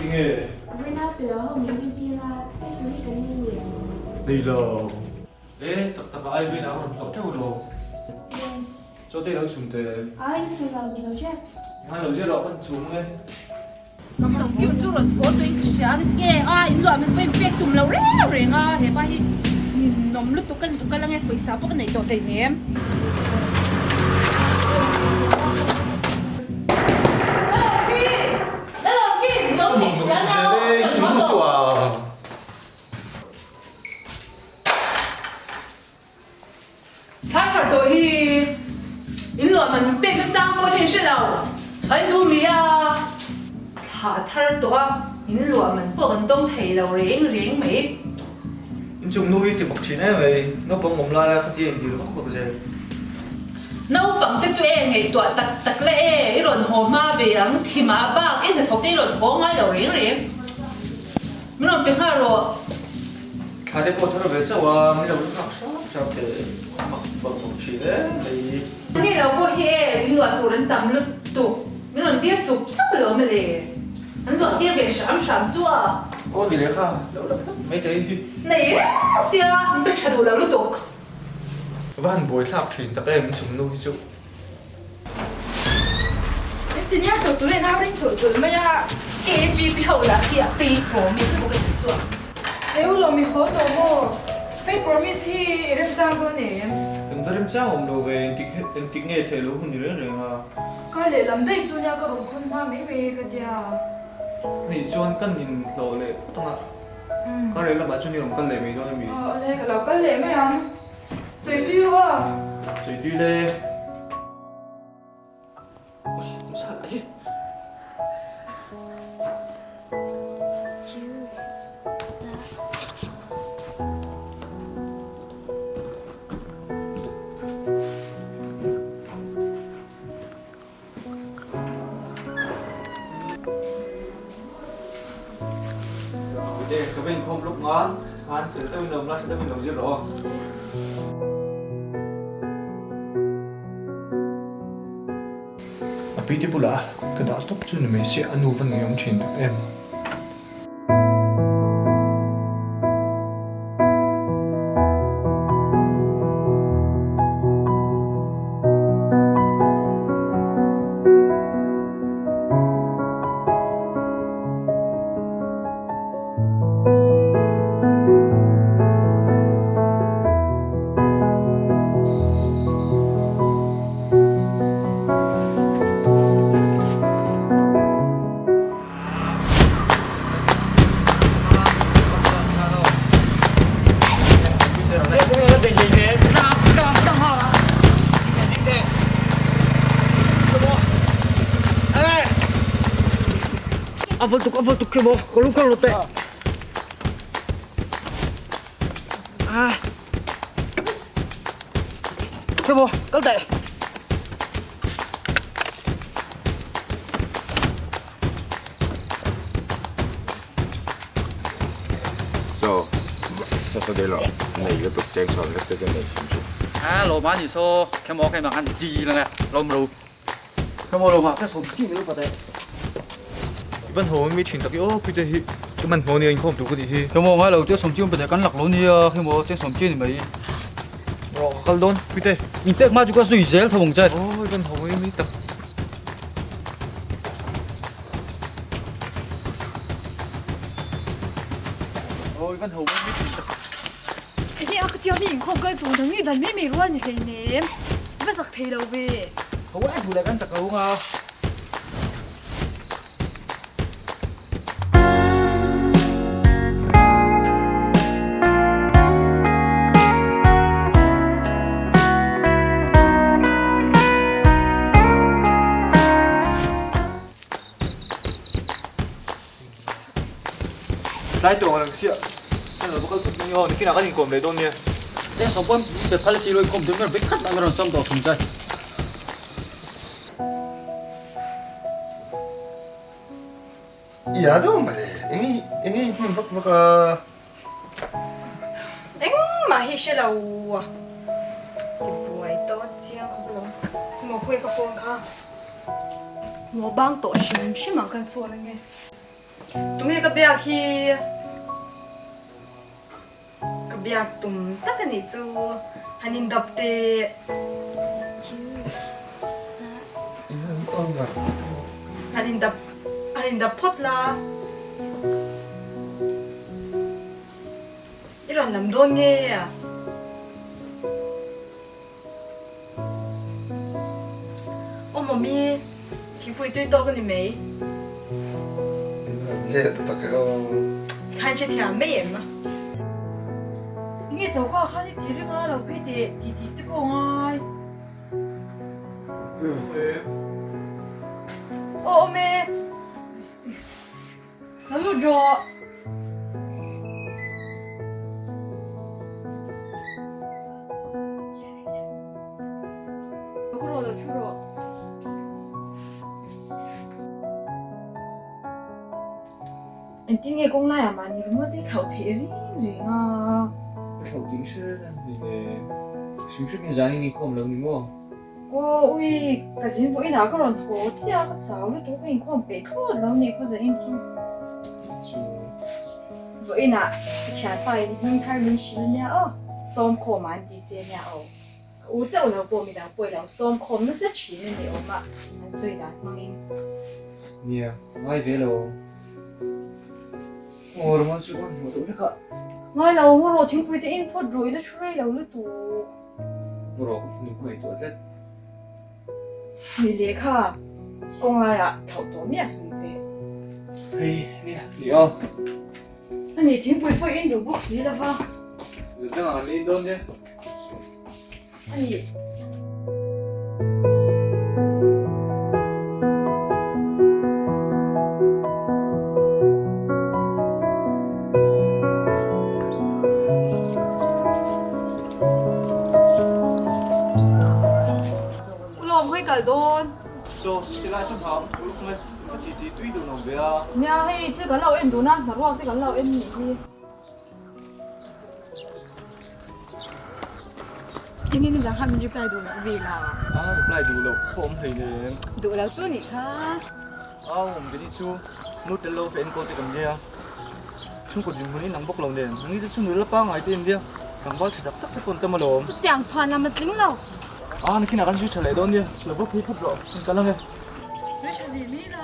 Ngati nge? Vawiina pe lo ho min entir a, pek tur hi kan nei ni. Nei lo. E, tak tak a ai vawiin a rawn hlauh teuh lo. Yes. Chaw te lo chhum teh. Ai, chhum lo, mizo chep. Ngai lo zia loh kan chhum nge. Kim chu rawn haw tuin ka hria a nge a in luah min pawhin pek tum lo reng reng a hepa hi ninawm lutuk ka ni kal ange pawisa pawh ka nei tawh hleinem. Thla thar tawh hi in luah man pek na chang pawh hi an hre lo. Chhuain duh mi a thla thar tawh a, in luah man pawh kan dawng thei lo reng reng mai. In chung nu hi ti bawk thin em mai, naupang awm lai a khatia in dil vak vak zel. Naupang te chu e ngaihtuah tak tak la e, i rawn haw hma ve ang, thimah bak i hnathawk te i rawn haw ngai lo reng reng. Min rawn pe nghal rawh. Thla te pawh thar ve chauh a, min lo nghak hrang hrang teh mak bawk bawk thin em mai. Ni lo pawh hi e, min luah tur an tam lutuk, min rawn tir sup sup lo mawle, an luah tir ve hram hram chu a. Aw ni leh kha, lo la phawt mai thei hi. Nei reng sia, min pe tha duh lo lutuk. Va han buai thlak thin tak em chung nu hi chu. In senior tur tur in au ring tulh tulh mai a. KGP ho lah khi a fei promise bawk a tih chuan. He u lo mi haw tawh maw? Fei promise hi i remchang dawn em? Kan va remchang awm lo ve, engtik nge theih loh hun ni reng reng a. Kar leh lam daih chu nia ka rawn khawn hma mai mai e ka tia. Anih chuan kan inhlawh leh phawt ang a. Kar leh lamah chuan i rawn kal leh mai dawn a mi? Aw awle ka lo kal leh mai ang. Chawi tui u a. Chawi tui le. Ka va inkhawm lawk nga, khan fel deuhin awm la, tha deuhin lo zir rawh aw. A pi te bulah ka dah tawp chu ni mai sia, a nu va ngeiawm thin tak em. A vol tuk a vol tuk khi maw ka lung kal lo teh ah khi maw kal teh So, Saturday lo nei lutuk cheng sawn vek te chu nei hrim hrim. A lawm a ni so khem aw khem ang an di lang e lawm ro. Khem aw lawm a ka som chi ni pa te. I van ho mi thin tak i aw pute hi ka man hmaw nia inkhawm tur ka nih hi. Khem aw ngai lo che som chi um pa te kan lak lo nia khem aw che som chi ni mai. Rawh ka kal dawn pute. In pek ma chu ka zui zel tho ang che. Aw i van ho mi tak. Aw i van ho mi thin tak. Enge a ka tia mi inkhawm kal tur nang ni dan mai mai rual ni hleinem i va zak thei lo ve. Ho a duh leh kan chak lo anga. Tlai tawng ang chiah kan lo va kal phawt mai aw nikinah kan inkawm leh dawn nia. Eng sawm pawn pe phal si lo inkawm tum ber bik khat mah rawn sawm tawh thung che. Ia deuh mawle, eng eng nge i hman vak vak a? Engmah hi hre lo a, i buai tawh chiang khawp alawm. Maw khawi ka phone kha? Maw bang tawh hrim hrim ang khan phone ange. Tunge ka biak hi? Ka biak tum tak a nih chu. Han indap teh. Han indap han indap phawt la. I rawn lam dawn nge a? Aw mawmi, thingpui tui tawk a ni mai. Let tak e aw. Khan hre thiam mai em a? Enge choka khan i ti reng a, lo phei teh tih tih te pawh a ngai. Aw awm e. Lo lut rawh. Lo ka rawh lo thu rawh. Engtin nge kawng laiah mahni ringawt i thlauh theih reng reng a? Ka thlauh tih hre reng hlei le. Hrim hrim in zan in inkhawm lo ni maw? Aw ui, ka zin vawiin ah ka rawn haw chiah a, ka chau lutuk ka inkhawm peih thlawt lo nih khaw zan in chu. Chu. Vawiin ah ka thianpa in hming thar min hrilh nia aw, sawmkhawm ah an ti che nia aw. Ka u chauh lo pawh midang pawh i lo sawmkhawm nasa thin a ni awm a, an sawi dan hmangin. Nia, ngai ve lo. Aw Roman chu ka hmuh duh hlek a. Ngai lo, ngaw rawh thingpui te in phawt rawh i la thu rei lo lutuk. Ngaw rawh ka fanu ka ngaihtuah tlat. Ni lehkha kawng laiah thlauh tawh miah sung che. Hei nia ni aw. Ani thingpui pawh in duh bawk si lova. Zan dangah kan in dawn nia. Ani. Ulawm hawi kal dawn. So, tilai sam hau uluk mai ka ti ti tui duh lo ve a. Nia hei thil kan lo en dun a, hnaruak te kan lo en nih hi. Enge ni zang kha min reply duh loh vel a? A reply duh loh pawh awm hlei nen. Duh lo chu nih kha. A awm ve ni chu nu tel lo fe enkawl te kan nia. Chhungkaw dinhmun in ang bawk lo nen. Nangni te chu nula pangngai te in nia. Tlangval tha tak tak te pawh an tam alawm. Chutiang chhuan lam a tling lo. A nakinah kan zui tha leh dawn nia. Lo va phei phawt rawh. Kan kal ang e. Zui tha ve mai la.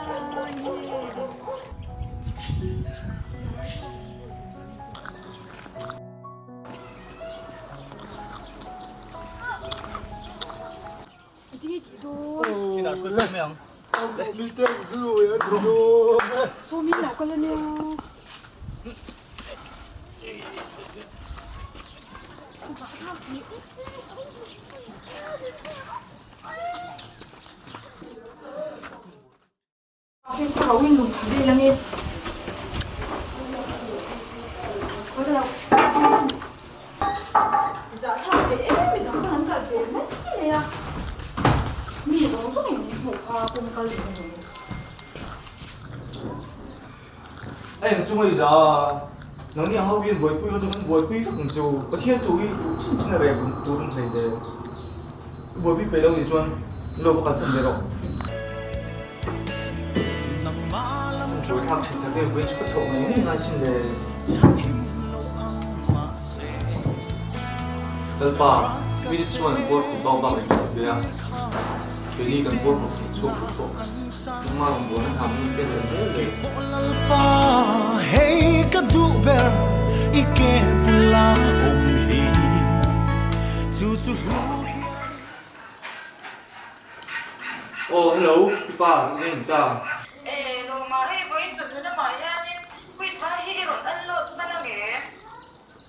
Fimkhur ho in lung tha vel ange. Zahthlak ve em midang khan an kal ve mai mai a. Mi zawng zawng in min hmuh kha kawng kal ve mai. A eng chunga i za a, nangni ang ho hian buaipui ho chu kan buaipui vek ang chu, Pathian tu hi duh chin chin a reh tur an hlei le. I buaipui peih lo nih chuan lo va kalsan ve rawh. Buaithlak thin tak em, vawi chu ka thawh ngei ngei ngai sin le. Lalpa, mite chuan buar khup bak bak in khat ve a, keini kan buar khup thei chhuak tur pawh nangmah rawn buan a hna min pe leh zel le. Aw hello, i pa, i nge in ta?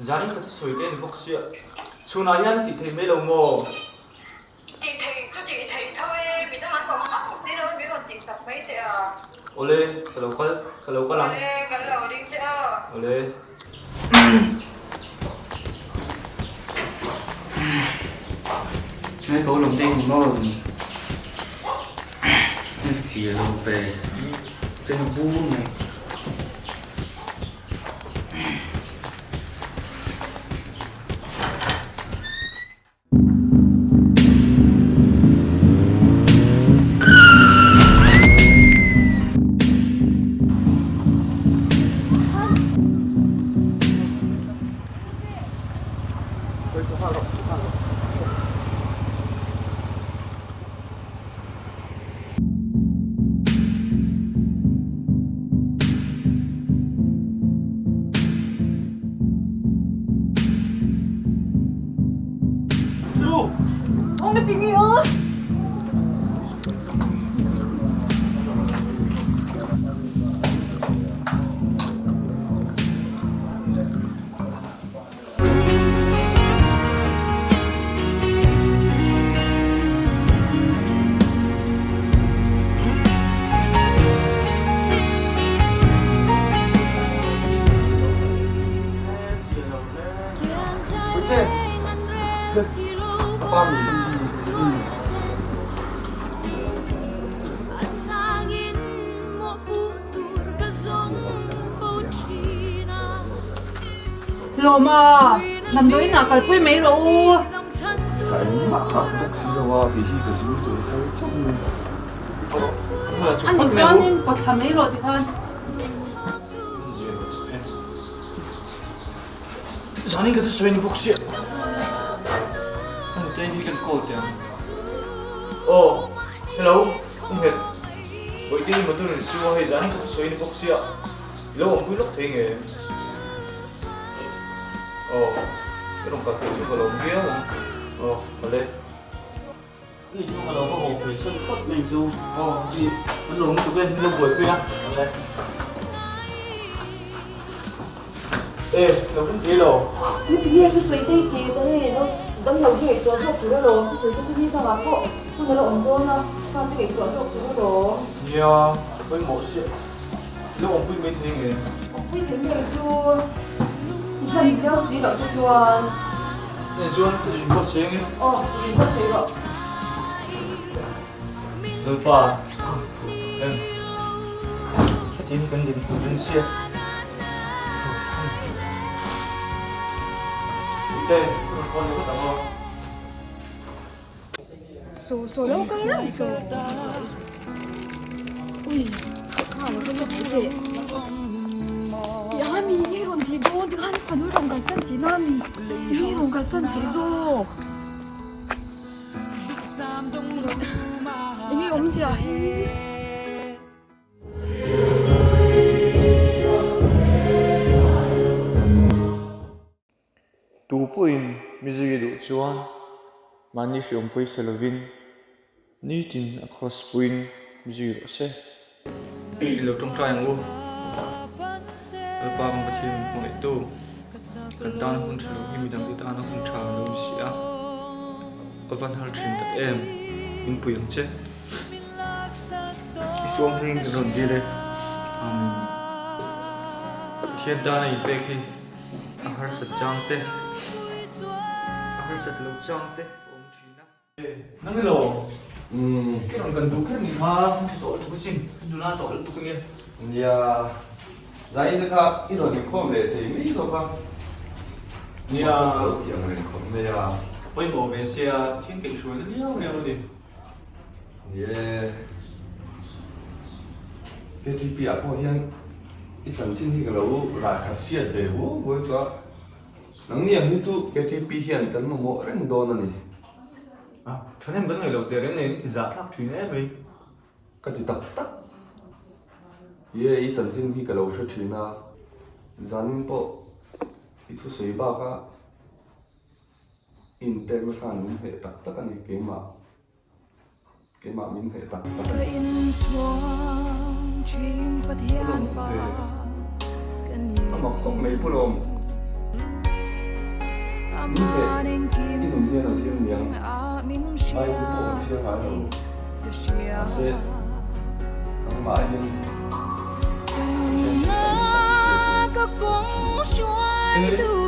Zanin ka thusawi te a ni bawk sia, chhunah hian tih theih mai lo maw? Tih theih chu tih theih tho e, midang an awm ang si lo min rawn tih sak mai teh a. Awle, ka lo kal, ka lo kal ang. Awle, kan lo ring che a. Awle. Ngai ko lawm te ni maw? Ni chi lo ve. Chen bur mai. Awm ti nge aw? Lawma, damdawiin ah kalpui mai rawh u. Sa engmah kha bawk si lo a, kei hi ka zing tur kal chauh ni. A nih chuanin pawthla mai rawh tikhan. Zanin ka thusawi ni bawk sia. A nute hi kan call teh ang. Aw, hello, u nghet. Bawihte hi motor in su a hei zanin ka thusawi ni bawk sia. I lo awmpui lawk thei nge? Aw, i rawn kal thei chu ka lo awm viau ang. Aw, awle. Ni chu ka lo va haw phei sawn phawt mai chu. Aw, i an lo lutuk e, min lo buaipui a. Awle. E, lo rin thei lo. Ni ti nge thusawi te i ti ta hei lo dam lo hi ngaihtuah zawk tur alawm, thusawi te chu ni dangah pawh hun a lo awm dawn a, fa te ngaihtuah zawk tur alawm. Nia, pawimawh chiah. I lo awmpui mai thei nge? Awmpui thei mai chu i hman viau si loh te chuan. Hei chuan ka zin phawt sei ange. Aw, zin phawt sei rawh. Lalpa, em hetin kan din tur rin sia. Puite, ka rawn call leh vat ang aw. Saw saw lo kal reng saw. Ui, kha lo va lawk teh. Ti a mi nge rawn thei dawn ti khan fanu rawn kalsan tih na mi nge rawn kalsan thei zawk. Enge awmzia hi. Tu pawhin mi zui duh chuan mahni hriawm pawisa lovin nitin a cross puiin mi zui rawh se. I lo tawngtai ang u. Lalpa kan Pathian min hmangaihtu, kan tana hun tha lo hi midangte tana hun tha lo ni si a, a van har thin tak em, min pui ang che. I suam hming kan rawn dil e. Amen. Pathian tana inpek hi. A harsat chang te, a harsat lo chang te a awm thin a. Nang elo? Ka rawn kan duh kher ni kha, ka hre tawh lutuk asin, ka nula tawh lutuk ania. Nia, zain te kha i rawn inkhawm leh thei mai zawk a. Nia, ka lo ti ang reng khawp mai a. Ka pawimawh ve sia, thil kaihhruaina liau liau a ni. Nie, KTP ah pawh hian i chanchin hi ka lo ralkhat hriat ve vuau vuau chu a, nangni ang hi chu KTP hian kan mamawh reng dawn a ni. A, thahnem kan ngaih loh teh reng nen i ti zah thlak thin em mai. Ka ti tak tak. Ye, i chanchin hi ka lo hre thin a, zanin pawh i thusawi bak a inpekna khan min hneh tak tak a ni keimah. Keimah min hneh tak tak a ni. A mak khawp mai pu lawm. Min hneh i nun hian a zir niang. Bible pawh ka chhiar ngai lo. Mahse nangmah hian Pathian thil tam tak hriat tur.